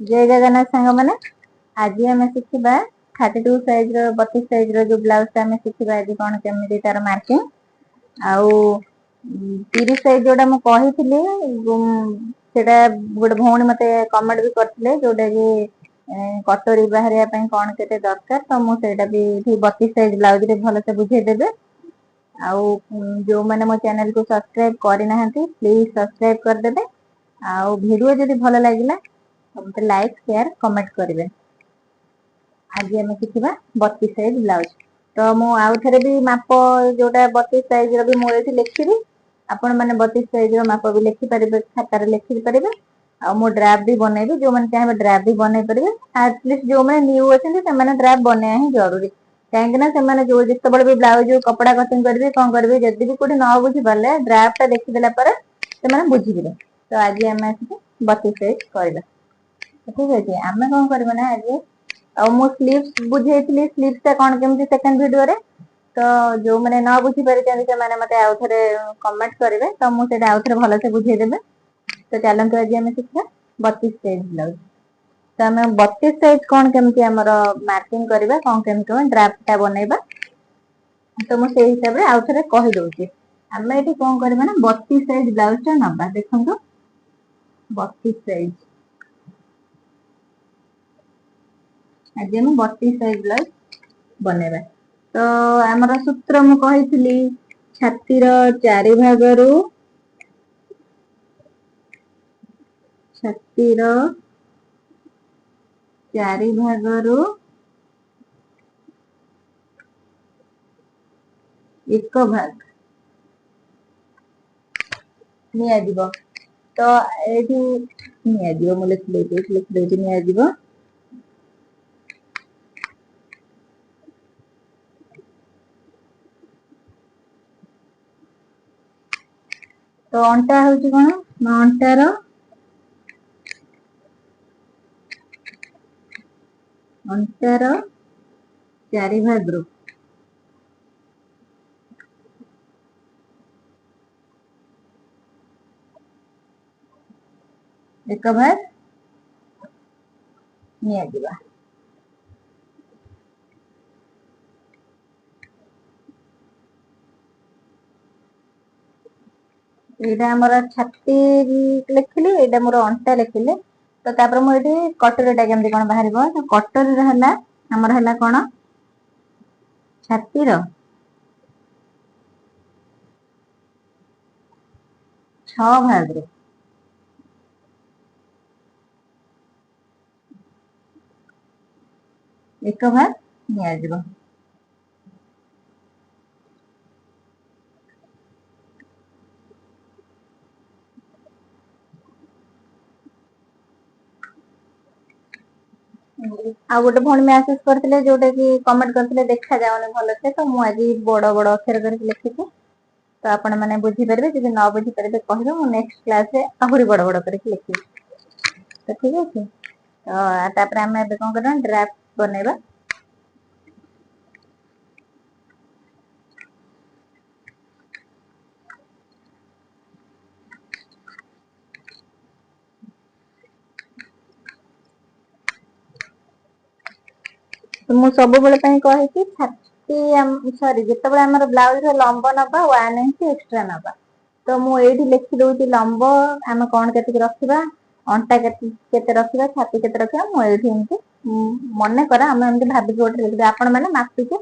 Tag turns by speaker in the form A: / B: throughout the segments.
A: ଜୟ ଜଗନ୍ନାଥ ସାଙ୍ଗମାନେ, ଆଜି ଆମେ ଶିଖିବା 32 ସାଇଜ ର 32 ସାଇଜ ର ଯୋଉ ବ୍ଲାଉଜ ଟା ଆମେ ଶିଖିବା ଆଜି କଣ କେମିତି ତାର ମାର୍କିଂ। ଆଉ 30 ସାଇଜ ଯୋଉଟା ମୁଁ କହିଥିଲି, ସେଟା ଗୋଟେ ଭଉଣୀ ମତେ କମେଣ୍ଟ ବି କରିଥିଲେ, ଯୋଉଟା କି କଟୋରୀ ବାହାରିବା ପାଇଁ କଣ କେତେ ଦରକାର, ତ ମୁଁ ସେଇଟା ବି ଏଠି 32 ସାଇଜ ବ୍ଲାଉଜ ରେ ଭଲସେ ବୁଝେଇଦେବେ। ଆଉ ଯୋଉମାନେ ମୋ ଚ୍ୟାନେଲ କୁ ସବସ୍କ୍ରାଇବ କରିନାହାନ୍ତି ପ୍ଲିଜ ସବସ୍କ୍ରାଇବ କରିଦେବେ। ଆଉ ଭିଡିଓ ଯଦି ଭଲ ଲାଗିଲା ମତେ ଲାଇକ୍ ସେୟାର କମେଣ୍ଟ କରିବେ। ଆଜି ଆମେ ଶିଖିବା 32 ସାଇଜ ବ୍ଲାଉଜ। ତ ମୁଁ ଆଉ ଥରେ ବି ମାପ ଯୋଉଟା 32 ସାଇଜ ର ବି ମୁଁ ଏଇଠି ଲେଖିବି, ଆପଣ ମାନେ 32 ସାଇଜ ର ମାପ ବି ଲେଖିପାରିବେ, ଖାତାରେ ଲେଖିପାରିବେ। ଆଉ ମୁଁ ଡ୍ରାଫ୍ଟ ବି ବନେଇବି, ଯୋଉମାନେ ଚାହିଁବେ ଡ୍ରାଫ୍ଟ ବି ବନେଇ ପାରିବେ। ଆଟଲିଷ୍ଟ ଯୋଉମାନେ ନ୍ୟୁ ଅଛନ୍ତି ସେମାନେ ଡ୍ରାଫ୍ଟ ବନେଇବା ହିଁ ଜରୁରୀ, କାହିଁକି ନା ସେମାନେ ଯେତେବେଳେ ବି ବ୍ଲାଉଜ କପଡା କଟିଂ କରିବେ କଣ କରିବେ, ଯଦି ବି କୋଉଠି ନ ବୁଝିପାରିଲେ ଡ୍ରାଫ୍ଟ ଟା ଦେଖିଦେଲା ପରେ ସେମାନେ ବୁଝିଯିବେ। ତ ଆଜି ଆମେ ଆସିକି 32 ସାଇଜ କରିବା, ଠିକ ଅଛି। ଆମେ କଣ କରିବା ନା ଆଜି, ଆଉ ମୁଁ ସ୍ଲିଭ୍ସ ବୁଝେଇଥିଲି, ସ୍ଲିଭ୍ସ ଟା କଣ କେମିତି ସେକେଣ୍ଡ ଭିଡିଓରେ, ତ ଯୋଉମାନେ ନ ବୁଝିପାରିଛନ୍ତି ସେମାନେ ମତେ ଆଉ ଥରେ କମେଣ୍ଟ କରିବେ, ତ ମୁଁ ସେଇଟା ଆଉ ଥରେ ଭଲସେ ବୁଝେଇଦେବି। ତ ଚାଲନ୍ତୁ ଆଜି ଆମେ ଶିଖିବା 32 ସାଇଜ ବ୍ଲାଉଜ। ତ ଆମେ 32 ସାଇଜ କଣ କେମିତି ଆମର ମାର୍କିଂ କରିବା, କଣ କେମିତି ଆମେ ଡ୍ରାଫ୍ଟ ଟା ବନେଇବା, ତ ମୁଁ ସେଇ ହିସାବରେ ଆଉ ଥରେ କହିଦଉଛି। ଆମେ ଏଠି କଣ କରିବା ନା 32 ସାଇଜ ବ୍ଲାଉଜ ଟା ନବା। ଦେଖନ୍ତୁ 32 ସାଇଜ, ଆଜି ଆମେ 32 ସାଇଜ ବ୍ଲାଉଜ ବନେଇବା। ତ ଆମର ସୂତ୍ର ମୁଁ କହିଥିଲି, ଛାତିର ଚାରି ଭାଗରୁ ଛାତିର ଚାରି ଭାଗରୁ ଏକ ଭାଗ ନିଆଯିବ। ତ ଏଇଠି ନିଆଯିବ, ମୁଁ ଲେଖିଦଉଛି, ଏଇଠି ଲେଖିଦଉଛି ନିଆଯିବ। ତ ଅଣ୍ଟା ହଉଛି କଣ ନା ଅଣ୍ଟାର ଚାରି ଭାଗରୁ ଏକ ଭାଗ ନିଆଯିବ। ଏଇଟା ଆମର ଛାତି ଲେଖିଲି, ଏଇଟା ମୋର ଅଣ୍ଟା ଲେଖିଲି। ତ ତାପରେ ମୁଁ ଏଠି କଟୋରୀଟା କେମିତି କଣ ବାହାରିବ, ତ କଟୋରୀର ହେଲା ଆମର ହେଲା କଣ ଛାତିର 6 ଭାଗରୁ ଏକ ଭାଗ ନିଆଯିବ। ଆଉ ଗୋଟେ ଭଉଣୀ ମେସେଜ କରିଥିଲେ, ଯୋଉଟା କି କମେଣ୍ଟ କରିଥିଲେ ଦେଖା ଯାଉନି ଭଲସେ, ତ ମୁଁ ଆଜି ବଡ ବଡ ଅକ୍ଷର କରିକି ଲେଖିଛି, ତ ଆପଣ ମାନେ ବୁଝିପାରିବେ। ଯଦି ନ ବୁଝିପାରିବେ କହିବେ, ମୁଁ ନେକ୍ସଟ କ୍ଲାସରେ ଆହୁରି ବଡ ବଡ କରିକି ଲେଖିବି। ତ ଠିକ ଅଛି। ତ ତାପରେ ଆମେ ଏବେ କଣ କରିବା, ଡ୍ରାଫ୍ଟ ବନେଇବା। ତ ମୁଁ ସବୁବେଳେ ପାଇଁ କହିଛି ଛାତି ସରି, ଯେତେବେଳେ ଆମର ବ୍ଲାଉଜ ର ଲମ୍ବ ନବା 1 ଇଞ୍ଚ ଏକ୍ସଟ୍ରା ନବା। ତ ମୁଁ ଏଇଠି ଲେଖି ଦଉଛି ଲମ୍ବ ଆମେ କଣ କେତିକି ରଖିବା, ଅଣ୍ଟା କେତେ ରଖିବା, ଛାତି କେତେ ରଖିବା। ମୁଁ ଏଇଠି ଏମିତି ମନେ କର ଆମେ ଏମିତି ଭାବିକି ଗୋଟେ ଲେଖିଦେବା, ଆପଣ ମାନେ ମାପିକି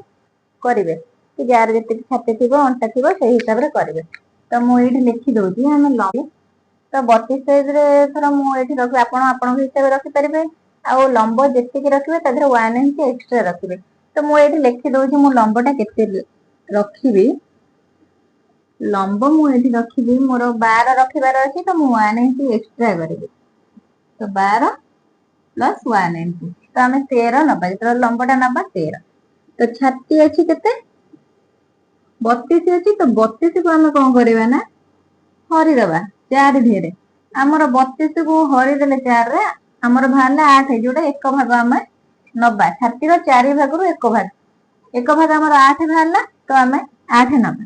A: କରିବେ କି ଯାହାର ଯେତିକି ଛାତି ଥିବ ଅଣ୍ଟା ଥିବ ସେଇ ହିସାବରେ କରିବେ। ତ ମୁଁ ଏଇଠି ଲେଖି ଦଉଛି ଆମେ ଲମ୍ବ, ତ 32 ସାଇଜରେ ଧର ମୁଁ ଏଇଠି ରଖିବି, ଆପଣ ଆପଣଙ୍କ ହିସାବରେ ରଖିପାରିବେ। ଆଉ ଲମ୍ବ ଯେତିକି ରଖିବେ ତା ଦେହରେ 1 ଇଞ୍ଚ ଏକ୍ସଟ୍ରା ରଖିବେ। ତ ମୁଁ ଏଇଠି ଲେଖି ଦଉଛି ମୁଁ ଲମ୍ବଟା କେତେ ରଖିବି। ଲମ୍ବ ମୁଁ ଏଇଠି ରଖିବି, ମୋର 12 ରଖିବାର ଅଛି, ତ ମୁଁ 1 ଇଞ୍ଚ ଏକ୍ସଟ୍ରା କରିବି। ତ 12 ପ୍ଲସ 1 ଇଞ୍ଚ, ତ ଆମେ 13 ନବା, ଯେତେବେଳେ ଲମ୍ବଟା ନବା 13। ତ ଛାତି ଅଛି କେତେ, 32 ଅଛି, ତ 32 କୁ ଆମେ କଣ କରିବା ନା ହରିଦବା 4 ଧିଅରେ। ଆମର 32 କୁ ହରିଦେଲେ 4 ରେ ଆମର ବାହାରିଲା 8, ଯୋଉଟା ଏକ ଭାଗ ଆମେ ନବା, ଛାତିର 4 ଭାଗରୁ ଏକ ଭାଗ, ଏକ ଭାଗ ଆମର 8 ବାହାରିଲା, ତ ଆମେ 8 ନବା।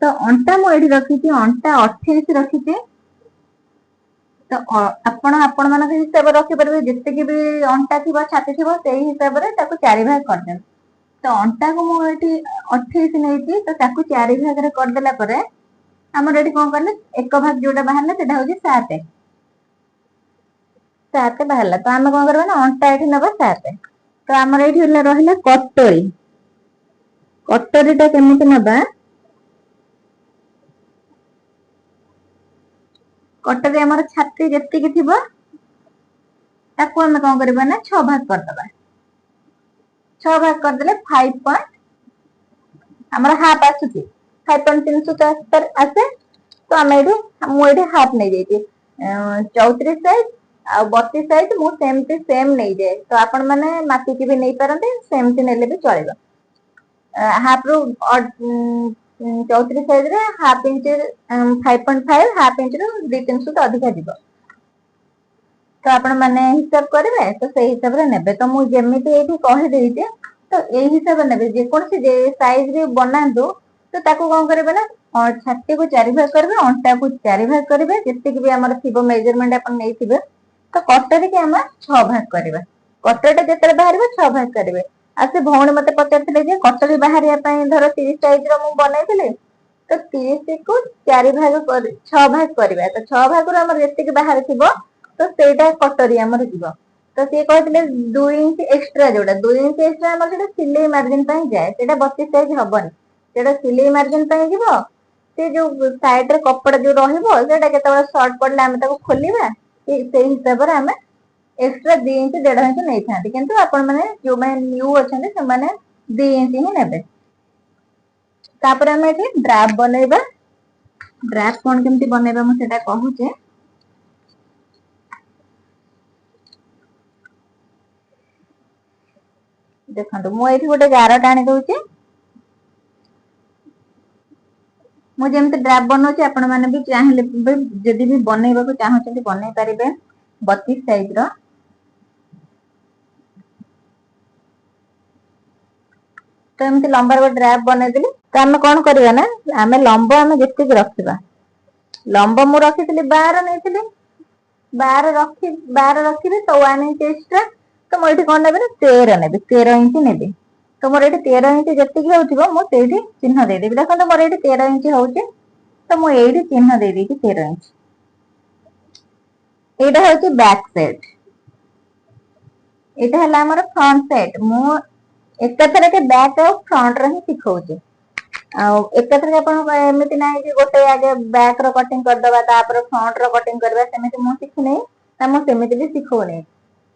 A: ତ ଅଣ୍ଟା ମୁଁ ଏଇଠି ରଖିଛି, ଅଣ୍ଟା 28 ରଖିଛି, ତ ଆପଣ ଆପଣମାନଙ୍କ ହିସାବରେ ରଖିପାରିବେ, ଯେତିକି ବି ଅଣ୍ଟା ଥିବ, ଛାତି ଥିବ, ସେଇ ହିସାବରେ ତାକୁ ଚାରି ଭାଗ କରିଦେବେ। ତ ଅଣ୍ଟାକୁ ମୁଁ ଏଠି 28 ନେଇଛି। ତ ତାକୁ ଚାରି ଭାଗରେ କରିଦେଲା ପରେ ଆମର ଏଠି କଣ କଲେ, ଏକ ଭାଗ ଯୋଉଟା ବାହାରିଲା ସେଟା ହଉଛି 7, 7 ବାହାରିଲା। ତ ଆମେ କଣ କରିବା ନା ଅଣ୍ଟା ଏଠି ନବା 7। ତ ଆମର ଏଇଠି ହେଲା ରହିଲା କଟୋରୀ। କଟୋରୀଟା କେମିତି ନବା? କଟୋରୀ ଆମର ଛାତି ଯେତିକି ଥିବ ତାକୁ ଆମେ କଣ କରିବା ନା 6 ଭାଗ କରିଦବା। 6 ଭାଗ କରିଦେଲେ ଫାଇଭ ପଏଣ୍ଟ ଆମର ହାଫ ଆସୁଛି, ଫାଇଭ ପଏଣ୍ଟ ତିନିଶହ ଆସେ। ତ ଆମେ ଏଇଠି, ମୁଁ ଏଇଠି ହାଫ ନେଇଯାଇଛି, 34 ସାଇଜ ଆଉ 32 ସାଇଜ ମୁଁ ସେମିତି ସେମ୍ ନେଇଯାଏ। ତ ଆପଣ ମାନେ ମାପିକି ବି ନେଇପାରନ୍ତି, ସେମିତି ନେଲେ ବି ଚଳିବ। ହାଫ ରୁ 34 ସାଇଜରେ ହାଫ ଇଞ୍ଚ, 5.5, ହାଫ ଇଞ୍ଚ ରୁ 2-3 ସୁତ ଅଧିକା ଯିବ। ତ ଆପଣ ମାନେ ହିସାବ କରିବେ, ତ ସେଇ ହିସାବରେ ନେବେ। ତ ମୁଁ ଯେମିତି ଏଇଠି କହିଦେଇଛି ତ ଏଇ ହିସାବରେ ନେବେ। ଯେକୌଣସି ସାଇଜ ବି ବନାନ୍ତୁ, ତ ତାକୁ କଣ କରିବେ ନା ଛାତିକୁ ଚାରି ଭାଗ କରିବେ, ଅଣ୍ଟାକୁ ଚାରି ଭାଗ କରିବେ, ଯେତିକି ବି ଆମର ଥିବ ମେଜରମେଣ୍ଟ ଆପଣ ନେଇଥିବେ। ତ କଟରିକି ଆମେ 6 ଭାଗ କରିବା। କଟରିଟା ଯେତେବେଳେ ବାହାରିବ 6 ଭାଗ କରିବେ। ଆଉ ସେ ଭଉଣୀ ମତେ ପଚାରିଥିଲେ ଯେ କଟରି ବାହାରିବା ପାଇଁ ଧର 30 ସାଇଜ ର ମୁଁ ବନେଇଥିଲି, ତ 30 କୁ ଚାରି ଭାଗ କରି 6 ଭାଗ କରିବା। ତ 6 ଭାଗରୁ ଆମର ଯେତିକି ବାହାରିଥିବ ତ ସେଇଟା କଟରି ଆମର ଯିବ। ତ ସିଏ କହିଥିଲେ 2 ଇଞ୍ଚ ଏକ୍ସଟ୍ରା, ଯୋଉଟା 2 ଇଞ୍ଚ ଏକ୍ସଟ୍ରା ଆମର ସେଟା ସିଲେଇ ମାର୍ଜିନ ପାଇଁ ଯାଏ, ସେଇଟା 32 ସାଇଜ ହବନି, ସେଇଟା ସିଲେଇ ମାର୍ଜିନ ପାଇଁ ଯିବ। ସେ ଯୋଉ ସାଇଡ ରେ କପଡା ଯୋଉ ରହିବ ସେଇଟା କେତେବେଳେ ସର୍ଟ ପଡିଲେ ଆମେ ତାକୁ ଖୋଲିବା, ସେଇ ହିସାବରେ ଆମେ ଏକ୍ସଟ୍ରା 2 ଇଞ୍ଚ 1.5 ଇଞ୍ଚ ନେଇଥାନ୍ତି। କିନ୍ତୁ ଆପଣ ମାନେ ଯୋଉମାନେ ନ୍ୟୁ ଅଛନ୍ତି ସେମାନେ 2 ଇଞ୍ଚ ହିଁ ନେବେ। ତାପରେ ଆମେ ଏଠି ଡ୍ରାଫ୍ଟ ବନେଇବା। ଡ୍ରାଫ୍ଟ କଣ କେମିତି ବନେଇବା ମୁଁ ସେଟା କହୁଛି। ଦେଖନ୍ତୁ ମୁଁ ଏଇଠି ଗୋଟେ ଗାର ଟାଣି ଦଉଛି। ମୁଁ ଯେମିତି ଡ୍ରାଫ୍ଟ ବନଉଛି ଆପଣ ମାନେ ବି ଚାହିଁଲେ ବି ଯଦି ବି ବନେଇବାକୁ ଚାହୁଁଛନ୍ତି ବନେଇ ପାରିବେ 32 ସାଇଜ ର। ତ ଏମିତି ଲମ୍ବାର ଗୋଟେ ଡ୍ରାଫ୍ଟ ବନେଇଦେଲି। ତ ଆମେ କଣ କରିବା ନା ଆମେ ଲମ୍ବ ଆମେ ଯେତିକି ରଖିବା, ଲମ୍ବ ମୁଁ ରଖିଥିଲି 12 ନେଇଥିଲି, 12 ରଖିବି ତ 1 ଇଞ୍ଚ ଏକ୍ସଟ୍ରା। ତ ମୁଁ ଏଇଠି କଣ ନେବି ନା 13 ନେବି, 13 ଇଞ୍ଚ ନେବି। ତ ମୋର ଏଇଠି 13 ଇଞ୍ଚ ଯେତିକି ହଉଥିବ ମୁଁ ସେଇଠି ଚିହ୍ନ ଦେଇଦେବି। ଦେଖନ୍ତୁ ମୋର ଏଇଠି 13 ଇଞ୍ଚ ହଉଛି, ତ ମୁଁ ଏଇଠି ଚିହ୍ନ ଦେଇଦେଇଛି 13 ଇଞ୍ଚ। ଏଇଟା ହଉଛି ବ୍ୟାକ୍ ସାଇଡ୍, ଏଇଟା ହେଲା ଆମର ଫ୍ରଣ୍ଟ ସାଇଡ୍। ମୁଁ ଏକାଥରକେ ବ୍ୟାକ୍ ଆଉ ଫ୍ରଣ୍ଟ ର ହିଁ ଶିଖଉଛି। ଆଉ ଏକାଥରକେ ଆପଣଙ୍କ ଏମିତି ନାହିଁ କି ଗୋଟେ ଆଗେ ବ୍ୟାକ୍ ର କଟିଂ କରିଦବା ତାପରେ ଫ୍ରଣ୍ଟ ର କଟିଂ କରିବା, ସେମିତି ମୁଁ ଶିଖିନି ନା ମୁଁ ସେମିତି ବି ଶିଖଉନି।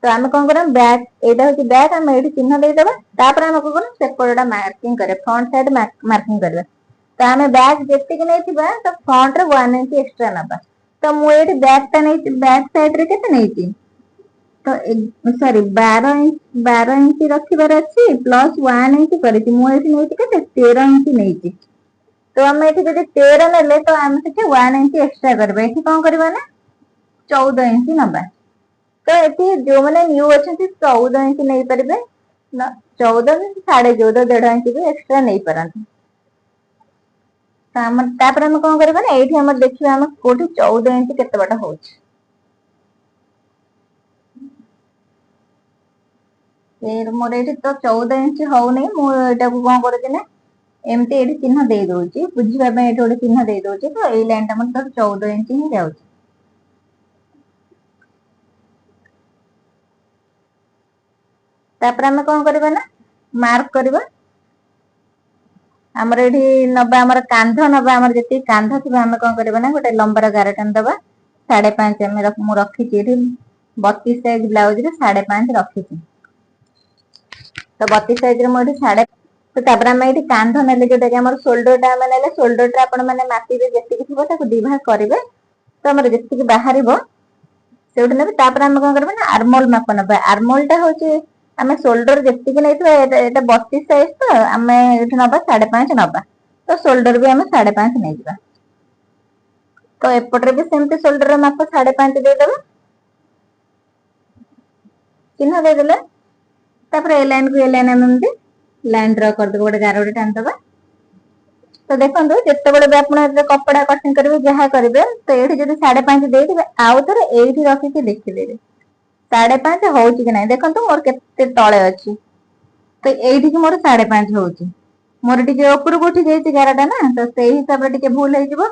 A: ତ ଆମେ କଣ କରିବା, ବ୍ୟାକ୍ ଏଇଟା ହଉଛି ବ୍ୟାକ୍, ଆମେ ଏଇଠି ଚିହ୍ନ ଦେଇଦବା। ତାପରେ ଆମେ କଣ କରିବା ସେପଟଟା ମାର୍କିଂ କରିବା, ଫ୍ରଣ୍ଟ ସାଇଡ୍ ମାର୍କିଂ କରିବା। ତ ଆମେ ବ୍ୟାକ୍ ଯେତିକି ନେଇଥିବା ତ ଫ୍ରଣ୍ଟ ରେ 1 ଇଞ୍ଚ ଏକ୍ସଟ୍ରା ନବା। ତ ମୁଁ ଏଇଠି ବ୍ୟାକ୍ ଟା ନେଇଛି, ବ୍ୟାକ୍ ସାଇଡ୍ ରେ କେତେ ନେଇଛି ତ ସରି 12 ଇଞ୍ଚ, 12 ଇଞ୍ଚ ରଖିବାର ଅଛି ପ୍ଲସ 1 ଇଞ୍ଚ କରିଛି। ମୁଁ ଏଇଠି ନେଇଛି କେତେ 13 ଇଞ୍ଚ ନେଇଛି। ତ ଆମେ ଏଠି ଯଦି 13 ନେଲେ ତ ଆମେ ସେଠି 1 ଇଞ୍ଚ ଏକ୍ସଟ୍ରା କରିବା। ଏଠି କଣ କରିବା ନା 14 ଇଞ୍ଚ ନବା। ତ ଏଠି ଯୋଉମାନେ ନ୍ୟୁ ଅଛନ୍ତି 14 ଇଞ୍ଚ ନେଇପାରିବେ, ନା 14 14.5 1.5 ଇଞ୍ଚ ବି ଏକ୍ସଟ୍ରା ନେଇପାରନ୍ତି। ତ ଆମର ତାପରେ ଆମେ କଣ କରିବା ନା ଏଇଠି ଆମର ଦେଖିବା ଆମେ କୋଉଠି 14 ଇଞ୍ଚ କେତେ ବାଟ ହଉଛି। ମୋର ଏଇଠି ତ 14 ଇଞ୍ଚ ହଉନି, ମୁଁ ଏଇଟାକୁ କଣ କରୁଛି ନା ଏମିତି ଏଇଠି ଚିହ୍ନ ଦେଇ ଦଉଛି, ବୁଝିବା ପାଇଁ ଏଇଠି ଗୋଟେ ଚିହ୍ନ ଦେଇ ଦଉଛି। ତ ଏଇ ଲାଇନ ଟା ମୋର ତ 14 ଇଞ୍ଚ ହିଁ ଯାଉଛି। ତାପରେ ଆମେ କଣ କରିବା ନା ମାର୍କ କରିବା। ଆମର ଏଇଠି ନବା ଆମର କାନ୍ଧ ନବା, ଆମର ଯେତିକି କାନ୍ଧ ଥିବ ଆମେ କଣ କରିବା ନା ଗୋଟେ ଲମ୍ବାର ଗାର ଟାଣିଦବା। 5.5 ଆମେ ମୁଁ ରଖିଛି ଏଠି 32 ସାଇଜ ବ୍ଲାଉଜ ରେ 5.5 ରଖିଛି। ତ 32 ସାଇଜ ରେ ମୁଁ ଏଠି ସାଢେ, ତ ତାପରେ ଆମେ ଏଇଠି କାନ୍ଧ ନେଲେ ଯୋଉଟା କି ଆମର ସୋଲଡର ଟା ଆମେ ନେଲେ, ସୋଲଡର ଟା ଆପଣ ମାନେ ମାପିବେ ଯେତିକି ଥିବ ତାକୁ ଦି ଭାଗ କରିବେ, ତ ଆମର ଯେତିକି ବାହାରିବ ସେଇଠୁ ନେବେ। ତାପରେ ଆମେ କଣ କରିବା ନା ଆର୍ମୋଲ ମାପ ନେବା। ଆର୍ମୋଲ ଟା ହଉଛି ଆମେ ସୋଲଡର ଯେତିକି ନେଇଥିବା, ଏଇଟା 32 ସାଇଜ ତ ଆମେ ଏଇଠି ନବା 5.5 ନବା, ତ ସୋଲଡର ବି ଆମେ 5.5 ନେଇଯିବା। ତ ଏପଟରେ ବି ସେମିତି ସୋଲଡର ମାପ 5.5 ଦେଇଦେବା, ଚିହ୍ନ ଦେଇଦେଲେ। ତାପରେ ଏ ଲାଇନ କୁ ଏ ଲାଇନ ଆମେ ଏମିତି ଲାଇନ ଡ୍ର କରିଦେବା, ଗୋଟେ ଗାର ଗୋଟେ ଟାଣିଦବା। ତ ତ ଦେଖନ୍ତୁ, ଯେତେବେଳେ ବି ଆପଣ ଏଥିରେ କପଡା କଟିଂ କରିବେ, ଯାହା କରିବେ, ତ ଏଇଠି ଯଦି 5.5 ଦେଇଥିବେ, ଆଉ ଥରେ ଏଇଠି ରଖିକି ଦେଖିଦେବେ 5.5 ହଉଛି କି ନାହିଁ। ଦେଖନ୍ତୁ, ମୋର କେତେ ତଳେ ଅଛି। ତ ଏଇଠିକି ମୋର 5.5 ହଉଛି। ମୋର ଟିକେ ଉପରକୁ ଉଠି ଯାଇଛି ଗାରଟା ନା, ତ ସେଇ ହିସାବରେ ଟିକେ ଭୁଲ ହେଇଯିବ।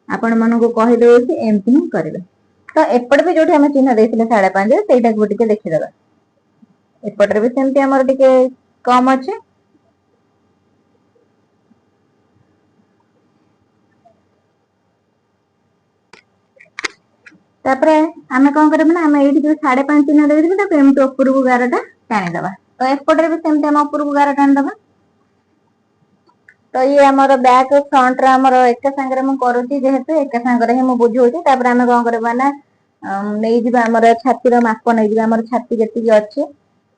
A: ଆପଣ ମାନଙ୍କୁ କହିଦଉଛି, ଏମିତି ହିଁ କରିବେ। ତ ଏପଟେ ବି ଯୋଉଠି ଆମେ ଚିହ୍ନ ଦେଇଥିଲେ 5.5, ସେଇଟାକୁ ଟିକେ ଦେଖିଦବା। ଏପଟରେ ବି ସେମିତି ଆମର ଟିକେ କମ ଅଛି। ତାପରେ ଆମେ କଣ କରିବା ନା, ଆମେ ଏଇଠି ଯୋଉ 5.5 ଚିହ୍ନ ଦେଇଥିବେ, ତାକୁ ଏମିତି ଉପରକୁ ଗାରଟା ଟାଣିଦବା। ତ ଏପଟରେ ବି ସେମିତି ଆମେ ଉପରକୁ ଗାର ଟାଣିଦବା। ତ ଇଏ ଆମର ବ୍ୟାକ୍ ଫ୍ରଣ୍ଟ ର ଆମର ଏକା ସାଙ୍ଗରେ ମୁଁ କରୁଛି, ଯେହେତୁ ଏକା ସାଙ୍ଗରେ ହିଁ ମୁଁ ବୁଝଉଛି। ତାପରେ ଆମେ କଣ କରିବା ନା, ନେଇଯିବା ଆମର ଛାତିର ମାପ ନେଇଯିବା। ଆମର ଛାତି ଯେତିକି ଅଛି,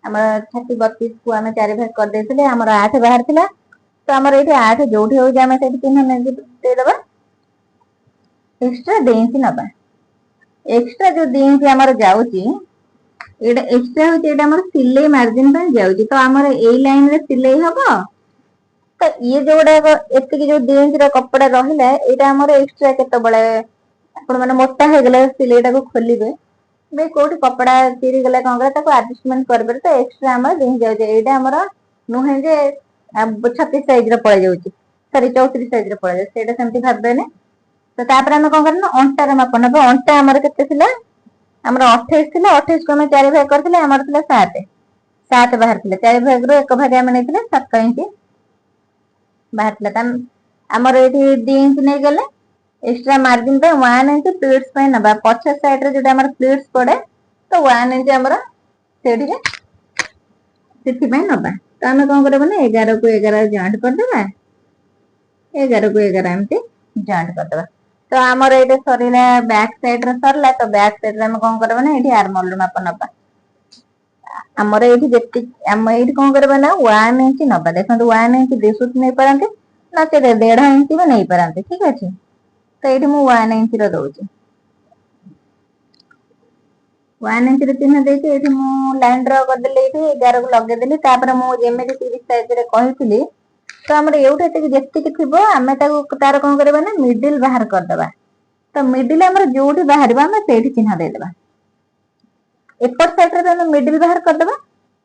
A: ଆମର ଛାତି 32 କୁ ଆମେ ଚାରି ଭାଗ କରିଦେଇଥିଲେ, ଆମର 8 ବାହାରିଥିଲା। ତ ଆମର ଏଇଠି 8 ଯୋଉଠି ହଉଛି, ଆମେ ସେଇଠି ଚିହ୍ନ ନେଇକି ଦେଇଦବା। ଏକ୍ସଟ୍ରା 2 ଇଞ୍ଚ ନବା। ଏକ୍ସଟ୍ରା ଯୋଉ 2 ଇଞ୍ଚ ଆମର ଯାଉଛି, ଏଇଟା ଏକ୍ସଟ୍ରା ହଉଛି, ଏଇଟା ଆମର ସିଲେଇ ମାର୍ଜିନ ପାଇଁ ଯାଉଛି। ତ ଆମର ଏଇ ଲାଇନ ରେ ସିଲେଇ ହବ। ତ ଇଏ ଯୋଉଗୁଡାକ ଏତିକି ଯୋଉ 2 ଇଞ୍ଚ ର କପଡା ରହିଲା, ଏଇଟା ଆମର ଏକ୍ସଟ୍ରା। କେତେବେଳେ ଆପଣ ମାନେ ମୋଟା ହେଇଗଲେ ସିଲେଇଟାକୁ ଖୋଲିବେ ବି, କୋଉଠି କପଡା ଚିରିଗଲା, କଣ କଲେ, ତାକୁ ଆଡଜଷ୍ଟମେଣ୍ଟ କରିପାରିବେ। ତ ଏକ୍ସଟ୍ରା ଆମର 2 ଇଞ୍ଚ ଯାଉଛି। ଏଇଟା ଆମର ନୁହେଁ ଯେ 36 ସାଇଜ ର ପଳେଇ ଯାଉଛି, ସରି, 34 ସାଇଜ ର ପଳେଇ ଯାଉଛି, ସେଇଟା ସେମିତି ଭାବିବେନି। ତ ତାପରେ ଆମେ କଣ କରିବା ନା, ଅଣ୍ଟାର ମାପ ନବା। ଅଣ୍ଟା ଆମର କେତେ ଥିଲା? ଆମର 28 ଥିଲା। 28 କୁ ଆମେ ଚାରି ଭାଗ କରିଥିଲେ, ଆମର ଥିଲା 7। 7 ବାହାରିଥିଲା। ଚାରି ଭାଗରୁ ଏକ ଭାଗ ଆମେ ନେଇଥିଲେ, 7 ଇଞ୍ଚ ବାହାରିଥିଲା। ଆମର ଏଇଠି 2 ଇଞ୍ଚ ନେଇଗଲେ ଏକ୍ସଟ୍ରା ମାର୍ଜିନ ପାଇଁ। 1 ଇଞ୍ଚ ପ୍ଲିଟ୍ସ ପାଇଁ ନବା। ପଛ ସାଇଡ ରେ ଯୋଉଟା ଆମର ପ୍ଲିଟ୍ସ ପଡେ, ତ 1 ଇଞ୍ଚ ଆମର ସେଇଠିରେ ସେଥିପାଇଁ ନବା। ତ ଆମେ କଣ କରିବା ନା, 11କୁ 11 ଜଏଣ୍ଟ କରିଦେବା। 11କୁ 11 ଏମିତି ଜଏଣ୍ଟ କରିଦେବା। ତ ଆମର ଏଇଟା ସରିଲା, ବ୍ୟାକ୍ ସାଇଡ ର ସରିଲା। ତ ବ୍ୟାକ୍ ସାଇଡ ରେ ଆମେ କଣ କରିବା ନା, ଏଇଠି ଆର୍ମହୋଲ ର ମାପ ନବା। ଆମର ଏଇଠି ଯେତିକି, ଆମେ ଏଇଠି କଣ କରିବା ନା, 1 ଇଞ୍ଚ ନବା। ଦେଖନ୍ତୁ, 1 ଇଞ୍ଚ 2 ସୁତ ନେଇପାରନ୍ତି, ନଚେତ 1.5 ଇଞ୍ଚ ବି ନେଇପାରନ୍ତି। ଠିକ ଅଛି। ତ ଏଇଠି ମୁଁ 1 ଇଞ୍ଚ ର ଦଉଛି। 1 ଇଞ୍ଚ ର ଚିହ୍ନ ଦେଇକି ଏଇଠି ମୁଁ ଲାଇନ ଡ୍ର କରିଦେଲି। ଏଇଠି 11କୁ ଲଗେଇଦେଲି। ତାପରେ ମୁଁ ଯେମିତି 30 ସାଇଜରେ କହିଥିଲି, ତ ଆମର ଏଇଠୁ ଏତିକି ଯେତିକି ଥିବ, ଆମେ ତାକୁ ତାର କଣ କରିବା ନା, ମିଡିଲ ବାହାର କରିଦବା। ତ ମିଡିଲ ଆମର ଯୋଉଠି ବାହାରିବ, ଆମେ ସେଇଠି ଚିହ୍ନ ଦେଇଦବା। ଏପଟ ସାଇଡରେ ବି ଆମେ ମିଡିଲ ବାହାର କରିଦବା।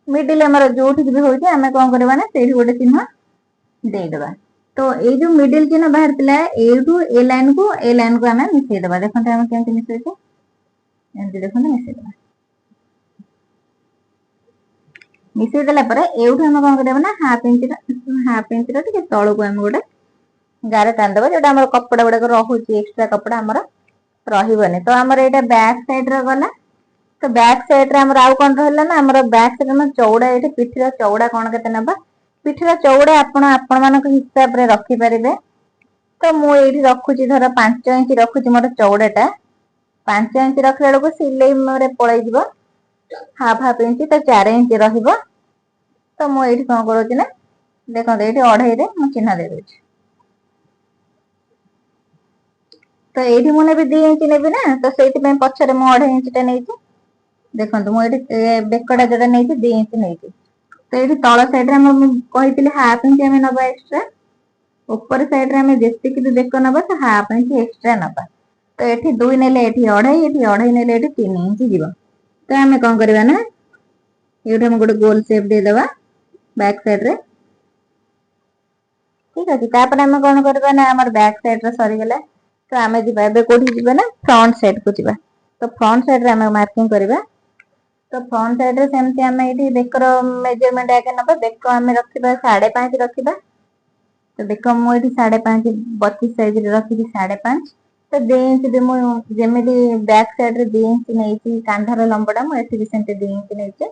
A: ମିଡିଲ ଆମର ଯୋଉଠିକି ବି ହଉଛି, ଆମେ କଣ କରିବା ନା, ସେଇଠି ଗୋଟେ ଚିହ୍ନ ଦେଇଦବା। ତ ଏଇ ଯୋଉ ମିଡିଲ ଚିହ୍ନ ବାହାରିଥିଲା, ଏଇଠୁ ଏ ଲାଇନ କୁ ଏ ଲାଇନ କୁ ଆମେ ମିଶେଇଦବା। ଦେଖନ୍ତୁ, ଆମେ କେମିତି ମିଶେଇଛେ। ଏମିତି ଦେଖନ୍ତୁ, ମିଶେଇଦବା। ମିଶେଇ ଦେଲା ପରେ ଏଇଠୁ ଆମେ କଣ କରିବା ନା, ହାଫ ଇଞ୍ଚର ଟିକେ ତଳକୁ ଆମେ ଗୋଟେ ଗାର ଟାଣିଦବା, ଯୋଉଟା ଆମର କପଡା ଗୁଡାକ ରହୁଛି, ଏକ୍ସଟ୍ରା କପଡା ଆମର ରହିବନି। ତ ଆମର ଏଇଟା ବ୍ୟାକ୍ ସାଇଡ ର ଗଲା। ତ ବ୍ୟାକ୍ ସାଇଡ ରେ ଆମର ଆଉ କଣ ରହିଲା ନା, ଆମର ବ୍ୟାକ୍ ସାଇଡ ଆମର ଚଉଡା, ଏଇଠି ପିଠିର ଚଉଡା କଣ କେତେ ନେବା। ପିଠିର ଚଉଡା ଆପଣ ଆପଣ ମାନଙ୍କ ହିସାବରେ ରଖିପାରିବେ। ତ ମୁଁ ଏଇଠି ରଖୁଛି, ଧର 5 ଇଞ୍ଚ ରଖୁଛି ମୋର ଚଉଡାଟା। 5 ଇଞ୍ଚ ରଖିଲା ବେଳକୁ ସିଲେଇ ମୋର ପଳେଇଯିବ ହାଫ ହାଫ ଇଞ୍ଚ, ତ 4 ଇଞ୍ଚ ରହିବ। ତ ମୁଁ ଏଇଠି କଣ କରୁଛି ନା, ଦେଖନ୍ତୁ, ଏଇଠି 2.5ରେ ମୁଁ ଚିହ୍ନ ଦେଇଦଉଛି। ତ ଏଇଠି ମୁଁ ନେବି 2 ଇଞ୍ଚ ନେବି ନା, ତ ସେଇଥିପାଇଁ ପଛରେ ମୁଁ 2.5 ଇଞ୍ଚ ଟା ନେଇଛି। ଦେଖନ୍ତୁ, ମୁଁ ଏଇଠି ବେକଟା ଯୋଉଟା ନେଇଛି, 2 ଇଞ୍ଚ ନେଇଛି। ତ ଏଇଠି ତଳ ସାଇଡରେ ଆମେ ମୁଁ କହିଥିଲି ହାଫ ଇଞ୍ଚ ଆମେ ନବା ଏକ୍ସଟ୍ରା। ଉପର ସାଇଡରେ ଆମେ ଯେତିକି ବି ବେକ ନବା, ତ ହାଫ ଇଞ୍ଚ ଏକ୍ସଟ୍ରା ନବା। ତ ଏଠି 2 ନେଲେ ଏଠି 2.5, ଏଠି 2.5 ନେଲେ ଏଠି 3 ଇଞ୍ଚ ଯିବ। ତ ଆମେ କଣ କରିବା ନା, ଏଇଠି ଆମେ ଗୋଟେ ଗୋଲ ସେପ୍ ଦେଇଦବା ବ୍ୟାକ୍ ସାଇଡ ରେ। ଠିକ ଅଛି। ତାପରେ ଆମେ କଣ କରିବା ନା, ଆମର ବ୍ୟାକ୍ ସାଇଡ ର ସରିଗଲା। ତ ଆମେ ଯିବା ଏବେ କୋଉଠି ଯିବା ନା, ଫ୍ରଣ୍ଟ ସାଇଡ କୁ ଯିବା। ତ ଫ୍ରଣ୍ଟ ସାଇଡ ରେ ଆମେ ମାର୍କିଂ କରିବା। ତ ଫ୍ରଣ୍ଟ ସାଇଡ ରେ ସେମିତି ଆମେ ଏଇଠି ବେକର ମେଜରମେଣ୍ଟ ଆଗେ ନବା। ବେକ ଆମେ ରଖିବା 5.5 ରଖିବା। ତ ବେକ ମୁଁ ଏଇଠି 5.5, 32 ସାଇଜରେ ରଖିଛି 5.5। ତ 2 ଇଞ୍ଚ ବି ମୁଁ ଯେମିତି ବ୍ୟାକ୍ ସାଇଡ ରେ 2 ଇଞ୍ଚ ନେଇଛି କାନ୍ଧର ଲମ୍ବଟା, ମୁଁ ଏଠି ବି ସେମିତି 2 ଇଞ୍ଚ ନେଇଛି।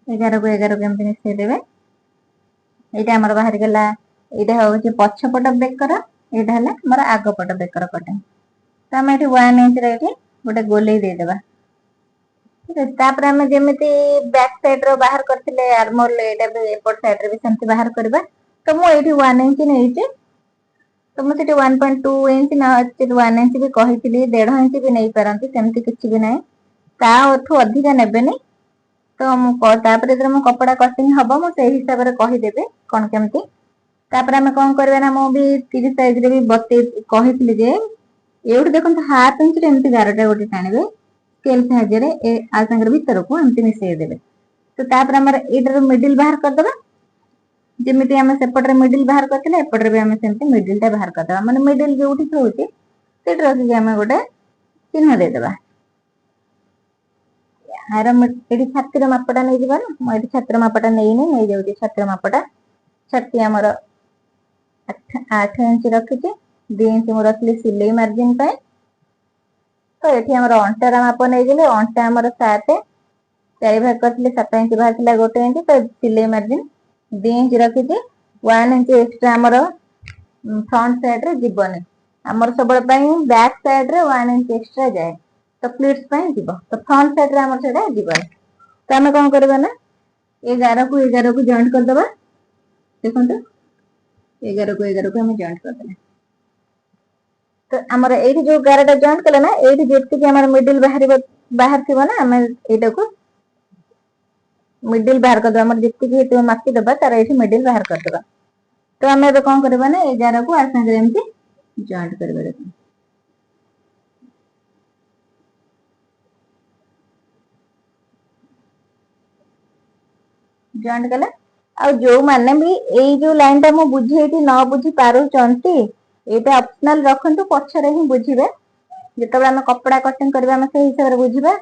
A: 11କୁ 11କୁ ଏମିତି ମିଶେଇ ଦେବେ। ଏଇଟା ଆମର ବାହାରିଗଲା। ଏଇଟା ହଉଛି ପଛପଟ ବେକର, ଏଇଟା ହେଲା ଆମର ଆଗ ପଟ ବେକର କଟିଂ। ତ ଆମେ ଏଠି 1 ଇଞ୍ଚ ରେ ଏଠି ଗୋଟେ ଗୋଲେଇ ଦେଇଦେବା। ଠିକ ଅଛି। ତାପରେ ଆମେ ଯେମିତି ବ୍ୟାକ୍ ସାଇଡ ର ବାହାର କରିଥିଲେ ଆର୍ମହୋଲ, ଏଇଟା ବି ଏପଟ ସାଇଡ ରେ ବି ସେମିତି ବାହାର କରିବା। ତ ମୁଁ ଏଇଠି 1 ଇଞ୍ଚ ନେଇଛି। ତ ମୁଁ ସେଠି 1.2 ଇଞ୍ଚ ନା 1 ଇଞ୍ଚ ବି କହିଥିଲି, 1.5 ଇଞ୍ଚ ବି ନେଇପାରନ୍ତି, ସେମିତି କିଛି ବି ନାହିଁ। ତାଠୁ ଅଧିକା ନେବେନି। ତ ମୁଁ ତାପରେ ଯେତେବେଳେ ମୁଁ କପଡା କଟିଂ ହବ, ମୁଁ ସେଇ ହିସାବରେ କହିଦେବି କଣ କେମିତି। ତାପରେ ଆମେ କଣ କରିବା ନା, ମୁଁ ବି 30 ସାଇଜରେ ବି ବତେଇ କହିଥିଲି ଯେ ଏଇଠୁ ଦେଖନ୍ତୁ, ହାଫ ଇଞ୍ଚରେ ଏମିତି ଗାରଟା ଗୋଟେ ଟାଣିବେ ସ୍କେଲ ସାହାଯ୍ୟରେ, ଏ ଆଉ ସାଙ୍ଗରେ ଭିତରକୁ ଏମିତି ମିଶେଇ ଦେବେ। ତ ତାପରେ ଆମର ଏଇଟାର ମିଡିଲ ବାହାର କରିଦବା। ଯେମିତି ଆମେ ସେପଟରେ ମିଡିଲ ବାହାର କରିଥିଲେ, ଏପଟରେ ବି ଆମେ ସେମିତି ମିଡିଲ ଟା ବାହାର କରିଦବା। ମାନେ ମିଡିଲ ଯୋଉଠି ହଉଛି, ସେଇଠି ରଖିକି ଆମେ ଗୋଟେ ଚିହ୍ନ ଦେଇଦବା। ଆର ଏଠି ଛାତିର ମାପଟା ନେଇଯିବା ନା। ମୁଁ ଏଠି ଛାତିର ମାପଟା ନେଇନି, ନେଇଯାଉଛି ଛାତିର ମାପଟା। ଛାତି ଆମର 8 ଇଞ୍ଚ ରଖିଛି, 2 ଇଞ୍ଚ ମୁଁ ରଖିଲି ସିଲେଇ ମାର୍ଜିନ ପାଇଁ। ତ ଏଠି ଆମର ଅଣ୍ଟାର ମାପ ନେଇଗଲେ, ଅଣ୍ଟା ଆମର 7, 4 ଭାଗ କରିଥିଲେ 7 ଇଞ୍ଚ ବାହାରିଥିଲା 1 ଇଞ୍ଚ। ତ ସିଲେଇ ମାର୍ଜିନ 2 ଇଞ୍ଚ ରଖିଛି। 1 ଇଞ୍ଚ ଏକ୍ସଟ୍ରା ଆମର ଫ୍ରଣ୍ଟ ସାଇଡ ରେ ଯିବନି। ଆମର ସବୁବେଳେ ପାଇଁ ବ୍ୟାକ୍ ସାଇଡ ରେ 1 ଇଞ୍ଚ ଏକ୍ସଟ୍ରା ଯାଏ, ତ ପ୍ଲିଟ୍ସ ପାଇଁ ଯିବ, ତ ଫ୍ରଣ୍ଟ ସାଇଡ ରେ ଆମର ସେଇଟା ଯିବନି। ତ ଆମେ କଣ କରିବା ନା, 11କୁ 11କୁ ଜଏଣ୍ଟ କରିଦବା। ଦେଖନ୍ତୁ, 11କୁ 11କୁ ଆମେ ଜଏଣ୍ଟ କରିଦେଲେ, ତ ଆମର ଏଇଠି ଯୋଉ ଗାରଟା ଜଏଣ୍ଟ କଲେ ନା, ଏଇଠି ଯେତିକି ଆମର ମିଡିଲ ବାହାରିବ, ବାହାରିଥିବ ନା, ଆମେ ଏଇଟାକୁ ମିଡିଲ ବାହାର କରିଦବା। ଆମର ଯେତିକି ହେଇଥିବ ମାପିଦବା, ତାର ଏଇଠି ମିଡିଲ ବାହାର କରିଦବା। ତ ଆମେ ଏବେ କଣ କରିବା ନା, 11କୁ ଆ ସାଙ୍ଗରେ ଏମିତି ଜଏଣ୍ଟ କରିବା। ଦେଖନ୍ତୁ, ଜଏଣ୍ଟ କଲେ। ଆଉ ଯୋଉମାନେ ବି ଏଇ ଯୋଉ ଲାଇନ ଟା ମୁଁ ବୁଝେଇକି ନ ବୁଝି ପାରୁଛନ୍ତି, ଏଇଟା ଅପସନାଲ ରଖନ୍ତୁ, ପଛରେ ହିଁ ବୁଝିବେ। ଯେତେବେଳେ ଆମେ କପଡା କଟିଂ କରିବା, ଆମେ ସେଇ ହିସାବରେ ବୁଝିବା।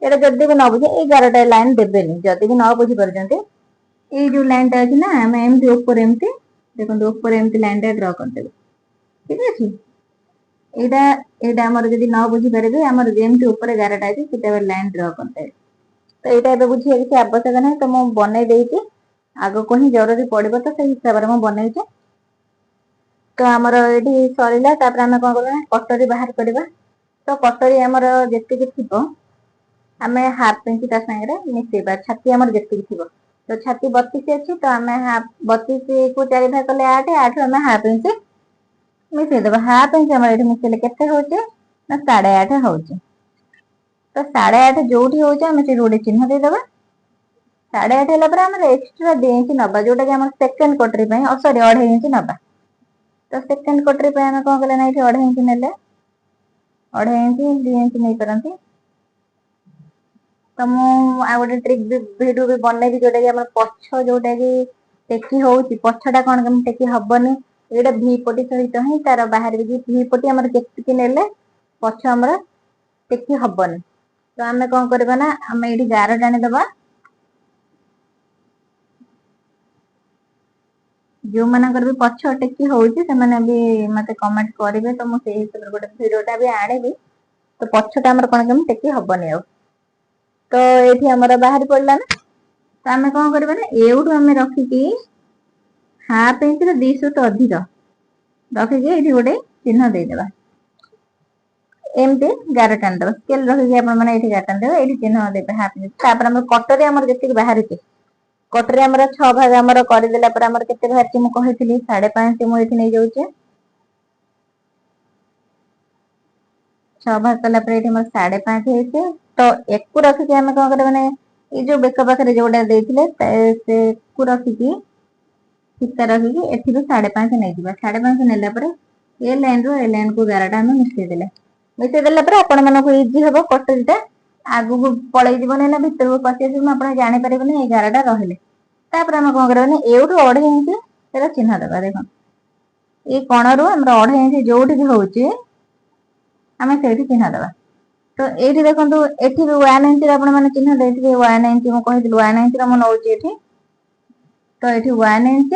A: ଏଇଟା ଯଦି ବି ନ ବୁଝେ, ଏଇ ଗାରଟା ଲାଇନ ଦେବେନି। ଯଦି ବି ନ ବୁଝି ପାରୁଛନ୍ତି, ଏଇ ଯୋଉ ଲାଇନ ଟା ଅଛି ନା, ଆମେ ଏମିତି ଉପରେ ଏମିତି ଦେଖନ୍ତୁ, ଉପରେ ଏମିତି ଲାଇନ ଟା ଡ୍ର କରିଦେବେ। ଠିକ ଅଛି? ଏଇଟା ଆମର ଯଦି ନ ବୁଝିପାରିବେ, ଆମର ଯେମିତି ଉପରେ ଗାରଟା ଅଛି ସେଟା ଲାଇନ ଡ୍ର କରିଦେବେ। ତ ଏଇଟା ଏବେ ବୁଝିବା କିଛି ଆବଶ୍ୟକ ନାହିଁ। ତ ମୁଁ ବନେଇ ଦେଇଛି, ଆଗକୁ ହିଁ ଜରୁରୀ ପଡିବ, ତ ସେଇ ହିସାବରେ ମୁଁ ବନେଇଛି। ତ ଆମର ଏଇଠି ସରିଲା। ତାପରେ ଆମେ କଣ କରିବା ନା, କଟରୀ ବାହାର କରିବା। ତ କଟରୀ ଆମର ଯେତିକି ଥିବ, ଆମେ ହାଫ ଇଞ୍ଚ ତା ସାଙ୍ଗରେ ମିଶେଇବା। ଛାତି ଆମର ଯେତିକି ଥିବ, ତ ଛାତି 32 ଅଛି, ତ ଆମେ ହାଫ, 32 କୁ 4 ଭାଗ କଲେ 8, 8 ଆମେ ହାଫ ଇଞ୍ଚ ମିଶେଇଦବା। ହାଫ ଇଞ୍ଚ ଆମର ଏଠି ମିଶେଇଲେ କେତେ ହଉଛି ନା, 8.5 ହଉଛି। ତ 8.5 ଯୋଉଠି ହଉଛି, ଆମେ ସେଠି ଗୋଟେ ଚିହ୍ନ ଦେଇଦବା। 8.5 ହେଲା ପରେ ଆମର ଏକ୍ସଟ୍ରା 2 ଇଞ୍ଚ ନବା, ଯୋଉଟା କି ଆମର ସେକେଣ୍ଡ କଟରୀ ପାଇଁ, ସରି, 2.5 ଇଞ୍ଚ ନବା। ତ ସେକେଣ୍ଡ କଟରୀ ପାଇଁ ଆମେ କଣ କଲେ ନା, ଏଇଠି 2.5 ଇଞ୍ଚ ନେଲେ, 2.5 ଇଞ୍ଚ, 2 ଇଞ୍ଚ ନେଇପାରନ୍ତି। ତ ମୁଁ ଆଉ ଗୋଟେ ଟ୍ରିକ୍ ବି ଭିଡିଓ ବି ବନେଇବି, ଯୋଉଟା କି ଆମର ପଛ ଯୋଉଟା କି ଟେକି ହଉଛି, ପଛଟା କଣ କେମିତି ଟେକି ହବନି। ଏଇଟା ଭି ପଟି ସହିତ ହିଁ ତାର ବାହାରିବ କି ଭି ପଟି ଆମର କେତିକି ନେଲେ ପଛ ଆମର ଟେକି ହବନି। ତ ଆମେ କଣ କରିବା ନା, ଆମେ ଏଇଠି ଗାର ଟାଣିଦବା। ଯୋଉମାନଙ୍କର ବି ପଛ ଟେକି ହଉଛି, ସେମାନେ ବି ମତେ କମେଣ୍ଟ କରିବେ, ତ ମୁଁ ସେଇ ହିସାବରେ ଗୋଟେ ଭିଡିଓ ଟା ବି ଆଣିବି। ତ ପଛଟା ଆମର କଣ କେମିତି ଟେକି ହବନି ଆଉ। ତ ଏଇଠି ଆମର ବାହାରି ପଡିଲା ନା, ତ ଆମେ କଣ କରିବା ନା, ଏଉଠୁ ଆମେ ରଖିକି ହାଫ ଇଞ୍ଚର 2 ସୁତ ଅଧିକ ରଖିକି ଏଇଠି ଗୋଟେ ଚିହ୍ନ ଦେଇଦେବା। ଏମିତି ଗାର ଟାଣିଦବା। ସ୍କେଲ ରଖିକି ଆପଣ ମାନେ ଏଇଠି ଗାର ଟାଣିଦେବେ, ଏଇଠି ଚିହ୍ନ ଦେବେ ହାଫ ଇଞ୍ଚ। ତାପରେ ଆମର କଟରୀ ଆମର ଯେତିକି ବାହାରିଛି, କଟରୀ ଆମର 6 ଭାଗ ଆମର କରିଦେଲା ପରେ ଆମର କେତେ ବାହାରିଛି ମୁଁ କହିଥିଲି, 5.5 ମୁଁ ଏଇଠି ନେଇଯାଉଛି। 6 ଭାଗ କଲା ପରେ ଏଇଠି ଆମର 5.5 ହେଇଛି। ତ ଏକୁ ରଖିକି ଆମେ କଣ କରିବା, ମାନେ ଏଇ ଯୋଉ ବେକ ପାଖରେ ଯୋଉଟା ଦେଇଥିଲେ, ସେକୁ ରଖିକି ଫିତା ରଖିକି ଏଠି ବି 5.5 ନେଇଯିବା। 5.5 ନେଲା ପରେ ଏ ଲାଇନ ରୁ ଏ ଲାଇନ କୁ ଗାରଟା ଆମେ ମିଶେଇ ଦେଲେ। ମିଶେଇ ଦେଲା ପରେ ଆପଣ ମାନଙ୍କୁ ଇଜି ହବ, କଟରୀଟା ଆଗକୁ ପଳେଇ ଯିବନି ନା ଭିତରକୁ ପଶି ଆସିବ, ଆପଣ ଜାଣିପାରିବେନି ଏଇ ଗାରଟା ରହିଲେ। ତାପରେ ଆମେ କଣ କରିବା ନା, ଏଉଠୁ 2.5 ଇଞ୍ଚ ତାର ଚିହ୍ନ ଦେବା। ଦେଖ, ଏଇ କଣରୁ ଆମର 2.5 ଇଞ୍ଚ ଯୋଉଠି ବି ହଉଛି, ଆମେ ସେଇଠି ଚିହ୍ନ ଦେବା। ତ ଏଇଠି ଦେଖନ୍ତୁ, ଏଠି ବି 1 ଇଞ୍ଚରେ ଆପଣ ମାନେ ଚିହ୍ନ ଦେଇଥିବେ। 1 ଇଞ୍ଚ ମୁଁ କହିଥିଲି, 1 ଇଞ୍ଚର ମୁଁ ନଉଛି ଏଠି। ତ ଏଠି 1 ଇଞ୍ଚ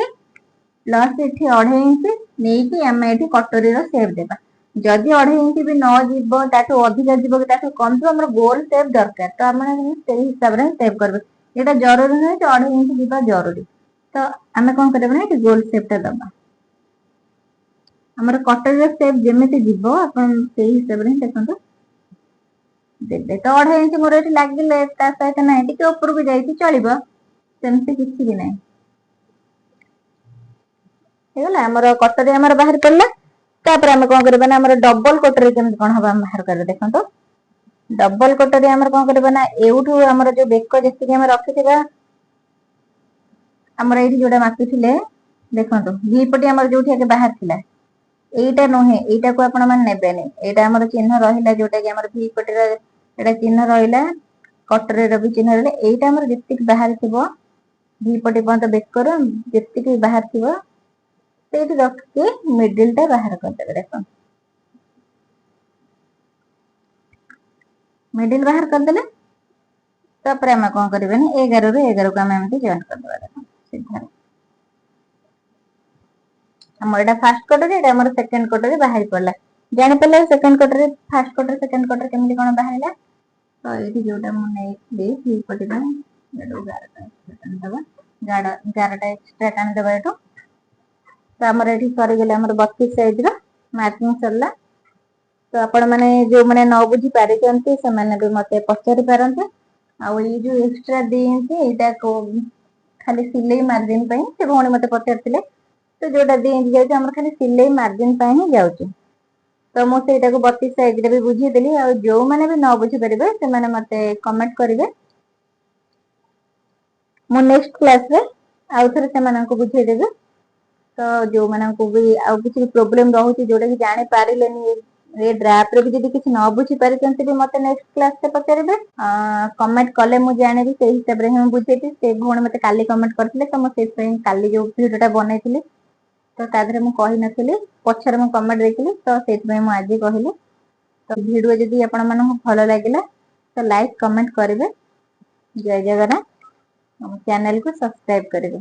A: ପ୍ଲସ ଏଠି 2.5 ଇଞ୍ଚ ନେଇକି ଆମେ ଏଠି କଟୋରୀର ସେପ୍ ଦେବା। ଯଦି 2.5 ଇଞ୍ଚ ବି ନ ଯିବ, ତାଠୁ ଅଧିକା ଯିବ କି ତାଠୁ କମ ଯିବ, ଆମର ଗୋଲ ସେପ୍ ଦରକାର, ତ ଆମେ ସେଇ ହିସାବରେ ସେପ୍ କରିବେ। ଏଇଟା ଜରୁରୀ ନୁହେଁ ଯେ 2.5 ଇଞ୍ଚ ଯିବା ଜରୁରୀ। ତ ଆମେ କଣ କରିବା ନା, ଏଠି ଗୋଲ ସେପ୍ ଟା ଦବା। ଆମର କଟୋରୀର ସେପ୍ ଯେମିତି ଯିବ, ଆପଣ ସେଇ ହିସାବରେ ହିଁ ଦେଖନ୍ତୁ ଦେବେ। ତ 2.5 ଇଞ୍ଚ ମୋର ଏଠି ଲାଗିଲେ ତା ସହିତ ନାହିଁ, ଟିକେ ଉପରକୁ ଯାଇଛି, ଚଳିବ, ସେମିତି କିଛି ବି ନାହିଁ। ହେଇଗଲା, ଆମର କଟରୀ ଆମର ବାହାରି ପଡିଲା। ତାପରେ ଆମେ କଣ କରିବା ନା, ଆମର ଡବଲ କଟରୀ କେମିତି କଣ ହବ ଆମେ ବାହାର କରିବା। ଦେଖନ୍ତୁ, ଡବଲ କଟୋରୀ ଆମର କଣ କରିବା ନା, ଏଉଠୁ ଆମର ଯୋଉ ବେକ ଯେତିକି ଆମେ ରଖିଥିବା, ଆମର ଏଇଠି ଯୋଉଟା ମାପିଥିଲେ ଦେଖନ୍ତୁ, ଭି ପଟି ଆମର ଯୋଉଠି ଆଗେ ବାହାରିଥିଲା, ଏଇଟା ନୁହେଁ, ଏଇଟାକୁ ଆପଣ ମାନେ ନେବେନି। ଏଇଟା ଆମର ଚିହ୍ନ ରହିଲା, ଯୋଉଟା କି ଆମର ଭି ପଟିର ଏଇଟା ଚିହ୍ନ ରହିଲା, କଟୋରୀର ବି ଚିହ୍ନ ରହିଲା। ଏଇଟା ଆମର ଯେତିକି ବାହାରିଥିବ, ଭି ପଟି ପର୍ଯ୍ୟନ୍ତ ବେକର ଯେତିକି ବାହାରିଥିବ, ସେଇଠି ରଖିକି ମିଡିଲ ଟା ବାହାର କରିଦେବେ। ଦେଖନ୍ତୁ, ମିଡିଲ ବାହାର କରିଦେଲେ, ତାପରେ ଆମେ କଣ କରିବେନି, 11ରୁ 11କୁ ଆମେ ଏମିତି ଜଏନ୍ କରିଦେବା। ଦେଖନ୍ତୁ, ସିଧାରେ ଆମର ଏଇଟା ଫାର୍ଷ୍ଟ କଟୋରୀ, ଏଇଟା ଆମର ସେକେଣ୍ଡ କଟୋରୀ ବାହାରି ପଡିଲା। ଜାଣିପାରିଲେ ସେକେଣ୍ଡ କଟୋରୀ, ଫାର୍ଷ୍ଟ କଟୋରୀ, ସେକେଣ୍ଡ କଟୋରୀ କେମିତି କଣ ବାହାରିଲା? ତ ଏଇଠି ଯୋଉଟା ମୁଁ ନେଇଥିଲି ଭି ପଟିଟା, ଏଇଟାକୁ ଗାରଟା ଟାଣିଦେବା, ଗାରଟା ଏକ୍ସଟ୍ରା ଟାଣିଦେବା ଏଠୁ। ତ ଆମର ଏଠି ସରିଗଲା, ଆମର 32 ସାଇଜ ର ମାର୍କିଂ ସରିଲା। ତ ଆପଣ ମାନେ ଯୋଉମାନେ ନ ବୁଝି ପାରିଛନ୍ତି, ସେମାନେ ବି ମତେ ପଚାରି ପାରନ୍ତି। ଆଉ ଏଇ ଯୋଉ ଏକ୍ସଟ୍ରା 2 ଇଞ୍ଚ, ଏଇଟା ଖାଲି ସିଲେଇ ମାର୍ଜିନ ପାଇଁ ସେ ଭଉଣୀ ମତେ ପଚାରିଥିଲେ। ତ ଯୋଉଟା 2 ଇଞ୍ଚ ଯାଉଛି, ଆମର ଖାଲି ସିଲେଇ ମାର୍ଜିନ ପାଇଁ ହିଁ ଯାଉଛି। ତ ମୁଁ ସେଇଟାକୁ 32 ସାଇଜରେ ବି ବୁଝେଇଦେଲି। ଆଉ ଯୋଉମାନେ ବି ନ ବୁଝିପାରିବେ, ସେମାନେ ମତେ କମେଣ୍ଟ କରିବେ, ମୁଁ ନେକ୍ସଟ କ୍ଲାସରେ ଆଉ ଥରେ ସେମାନଙ୍କୁ ବୁଝେଇଦେବି। ତ ଯୋଉମାନଙ୍କୁ ବି ଆଉ କିଛି ପ୍ରୋବ୍ଲେମ ରହୁଛି, ଯୋଉଟା କି ଜାଣି ପାରିଲେନି, ଏ ଡ୍ରାଫ୍ଟରେ ବି ଯଦି କିଛି ନ ବୁଝି ପାରିଛନ୍ତି ବି ମତେ ନେକ୍ସଟ କ୍ଲାସରେ ପଚାରିବେ। କମେଣ୍ଟ କଲେ ମୁଁ ଜାଣିବି, ସେଇ ହିସାବରେ ହିଁ ମୁଁ ବୁଝେଇବି। ସେ ଭଉଣୀ ମତେ କାଲି କମେଣ୍ଟ କରିଥିଲେ, ତ ମୁଁ ସେଇଥିପାଇଁ କାଲି ଯୋଉ ଭିଡିଓଟା ବନେଇଥିଲି, ତ ତା ଦେହରେ ମୁଁ କହିନଥିଲି, ପଛରେ ମୁଁ କମେଣ୍ଟ ଦେଇଥିଲି, ତ ସେଇଥିପାଇଁ ମୁଁ ଆଜି କହିଲି। ତ ଭିଡିଓ ଯଦି ଆପଣ ମାନଙ୍କୁ ଭଲ ଲାଗିଲା, ତ ଲାଇକ୍ କମେଣ୍ଟ କରିବେ। ଜୟ ଜଗନ୍ନାଥ। ଆମ ଚ୍ୟାନେଲକୁ ସବସ୍କ୍ରାଇବ କରିବେ।